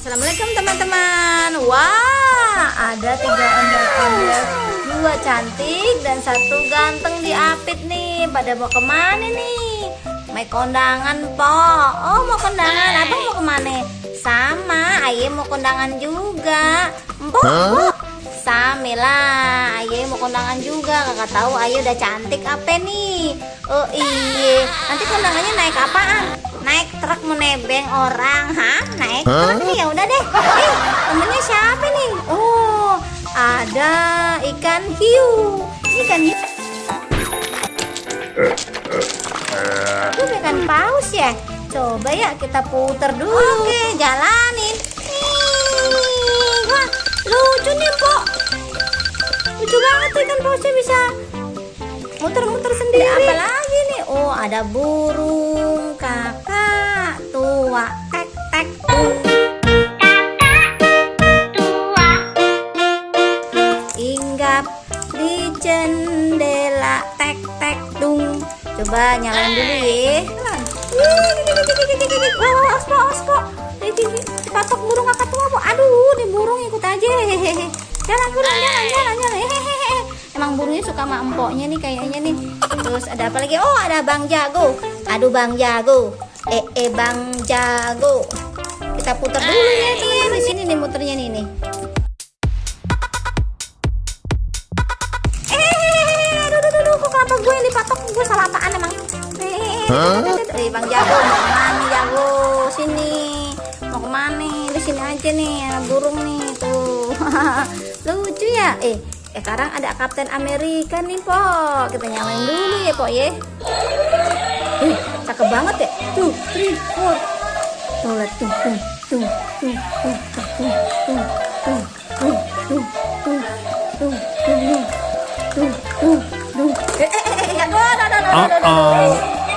Assalamualaikum teman-teman. Wah, ada 3 ondel-ondel, 2 cantik dan 1 ganteng diapit nih. Pada mau kemana nih? Mau kondangan po. Oh, mau kondangan. Abang mau kemana? Sama, Aye mau kondangan juga. Mbok, Samila, Aye mau kondangan juga. Kakak tahu Aye udah cantik apa nih? Oh iya, nanti kondangannya naik apaan? Naik truk menebeng orang, naik truk nih, ya udah deh. Temennya siapa nih? Oh, ada ikan hiu. Ikan hiu. Itu ikan paus ya. Coba ya kita putar dulu. Oke, jalanin. Wah, lucu nih, Pok. Lucu banget ikan pausnya bisa muter-muter sendiri. Apalagi nih? Oh, ada burung kakak tua tek tek tung. Hinggap di jendela tek tek tung. Coba nyalain dulu ya. Awas, patok burung kakak tua, Bu. Aduh, nih burung ikut aja. Jalan burung, jalan. Emang burungnya suka sama empoknya nih kayaknya nih. Terus ada apa lagi? Oh, ada Bang Jago. Aduh, Bang Jago. Bang Jago. Kita putar dulu ya teman-teman. Di sini nih muternya nih. Aduh, kok kelapa gue yang dipatok? Gue salah apaan emang? Bang Jago, mau kemana Jago? Sini. Mau kemana? Di sini aja nih, ada burung nih tuh. Lucu ya. Sekarang ada Kapten Amerika nih, Po. Kita nyalain dulu ya, Po ya. Cakep banget ya. 2, 3, 4. Tuh, lihat tuh.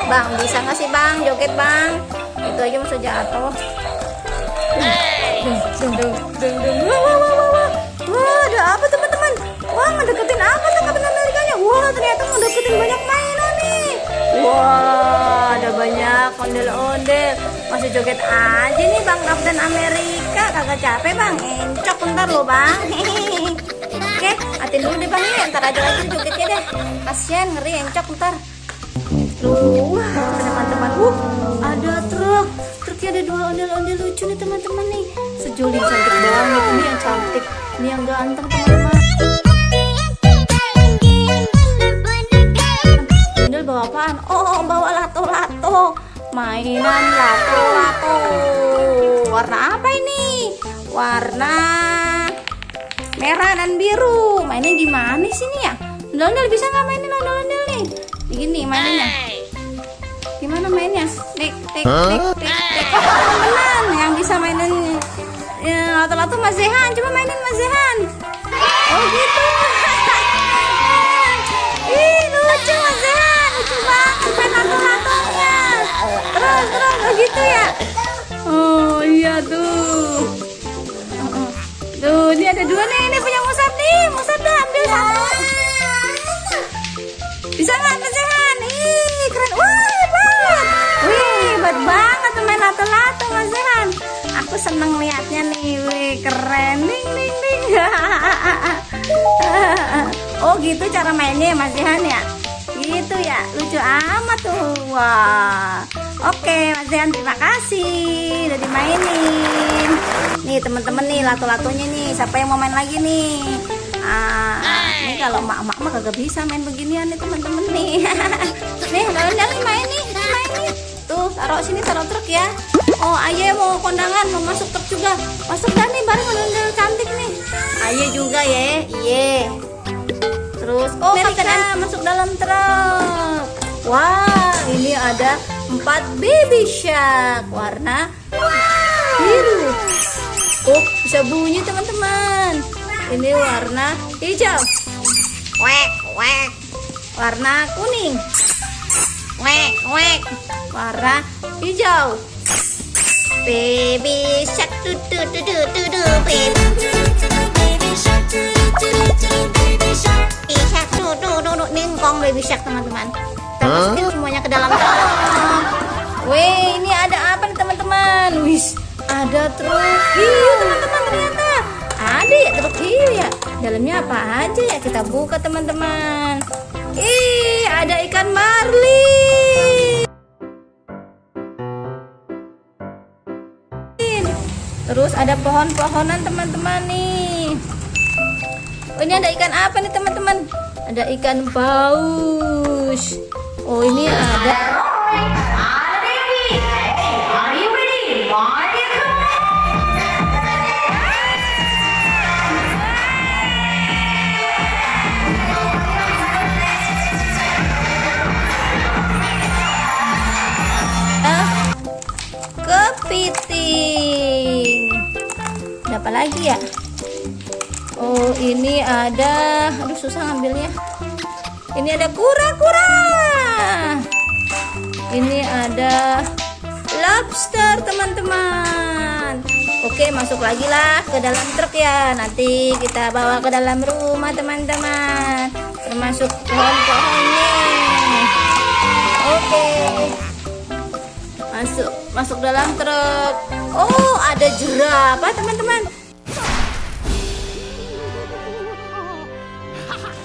Bang, bisa nggak sih Bang joget Bang? Itu aja masih jatuh. Wah, ada apa teman-teman? Wah, ngedeketin apa tuh Kapten Amerikanya? Wah, ternyata ngedeketin banyak mainan nih. Wah, ada banyak ondel-ondel. Masih joget aja nih Bang Kapten Amerika. Kagak capek Bang? Encok ntar lo Bang. Oke, atin dulu deh Bang ya. Ntar aja lagi jogetnya deh. Kasian, ngeri encok ntar. Wah, teman-teman. Ada truk. Truknya ada 2 ondel-ondel lucu nih teman-teman nih. Sejoli cantik banget. Ini yang cantik, ini yang ganteng teman-teman. Ondel bawa apaan? Oh, bawa lato-lato. Mainan lato-lato. Warna apa ini? Warna merah dan biru. Mainnya gimana sih nih ya? Ondel-ondel bisa nggak mainin ondel-ondel nih? Gini mainnya. Gimana mainnya? Tik. Teman-teman yang bisa mainin lato-lato Mas Zehan, coba mainin Mas Zehan. Oh gitu. Ih, lucu Mas Zehan, lucu banget main lato-latonya. Terus begitu ya. Oh iya tuh. Tuh, ini ada 2 nih, ini punya Musab nih. Musab dah ambil 1. Bisa nggak Mas Zehan? Ih, keren. Wah, hebat. Wih, hebat banget main lato-lato Mas Zehan. Aku seneng liatnya nih. Wih, keren. Ding. Oh, gitu cara mainnya ya Mas Zehan ya? Gitu ya, lucu amat tuh. Wah. Oke, Mas Zehan terima kasih udah dimainin. Nih teman-teman nih lato-latonya nih. Siapa yang mau main lagi nih? Ini kalau emak-emak mah kagak bisa main beginian nih teman-teman nih. Nih, jalan main nih. Tuh, taruh sini, taruh truk ya. Oh, Aye mau kondangan, mau masuk truk juga. Masuk dah nih, bareng ondel cantik nih. Aye juga ya. Iya. Terus, oh Kapten masuk dalam truk. Wah, ini ada 4 baby shark warna biru. Oh, bisa bunyi teman-teman. Ini warna hijau. Wek. Warna kuning. Wek. Warna hijau. Baby shark baby shark ningkong baby shark teman-teman. Kita masukin semuanya ke dalam truk. Wih, ini ada apa nih teman-teman? Wis, ada truk kita buka teman-teman. Ih, ada ikan marlin. Terus ada pohon-pohonan teman-teman nih. Oh, ini ada ikan apa nih teman-teman? Ada ikan paus. Oh, ini ada. Kepiting. Ada apa lagi ya? Oh, ini ada, aduh susah ngambilnya. Ini ada kura-kura. Ini ada lobster teman-teman. Oke, masuk lagi lah ke dalam truk ya. Nanti kita bawa ke dalam rumah teman-teman, termasuk pohon-pohonnya. Oke, masuk dalam truk. Oh, ada jerapah teman-teman.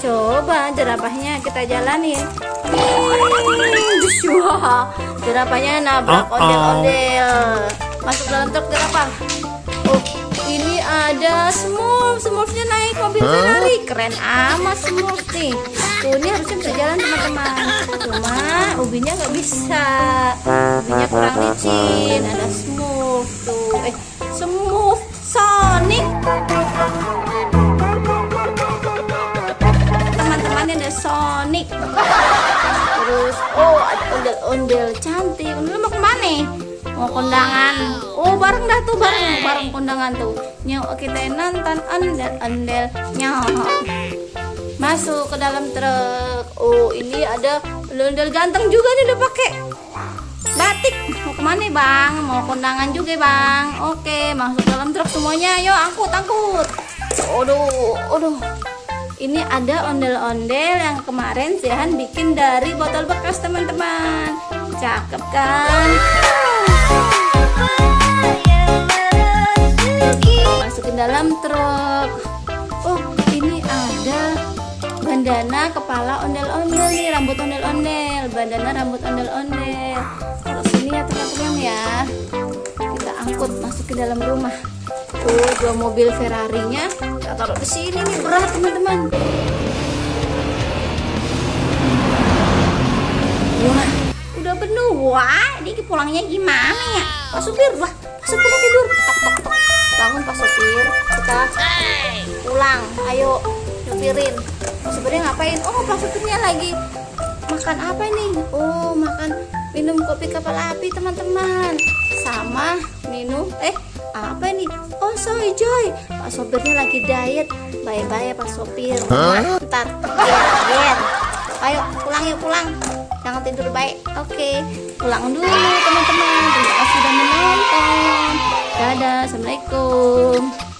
Coba jerapahnya kita jalanin. Wah, jerapahnya nabrak ondel-ondel. Masuk dalam truk jerapah. Oh, ini ada Smurfnya naik mobil Ferrari. Keren amat Smurf nih. Tuh, ini harusnya bisa jalan teman-teman. Cuma ubinya nggak bisa. Ubinya kurang licin. Ada Smurf tuh. Smurf Sonic. Teman-teman, ada Sonic. Terus, oh, ada ondel-ondel cantik. Ondel mau kemana? Mau kondangan. Oh, bareng dah tuh, bareng kondangan tuh. Nyok, kita nonton ondel-ondel. Nyok. Masuk ke dalam truk. Oh, ini ada ondel ganteng juga nih, udah pakai batik. Mau kemana bang? Mau kondangan juga bang. Oke, masuk dalam truk semuanya. Yuk, angkut. Aduh. Ini ada ondel-ondel yang kemarin Zehan bikin dari botol bekas teman-teman. Cakep kan? Masukin dalam truk. Oh, ini ada bandana kepala ondel-ondel nih, rambut ondel-ondel, bandana rambut ondel-ondel. Taruh sini ya teman-teman ya. Kita angkut masuk ke dalam rumah. Oh, dua mobil Ferrarinya kita taruh di sini nih, berat teman-teman. Wah, udah penuh. Wah, ini pulangnya gimana ya? Pak supirnya tidur. Tok. Bangun Pak supir, kita pulang. Ayo, supirin. Pak supirnya ngapain? Oh, Pak supirnya lagi makan apa nih? Oh, makan minum kopi kapal api teman-teman. Sama minum apa nih? Oh, soy joy. Pak sopirnya lagi diet. Bye-bye Pak sopir. Ntar diet. Ayo pulang. Jangan tidur baik. Oke, pulang dulu teman-teman. Terima kasih sudah menonton. Dadah, assalamualaikum.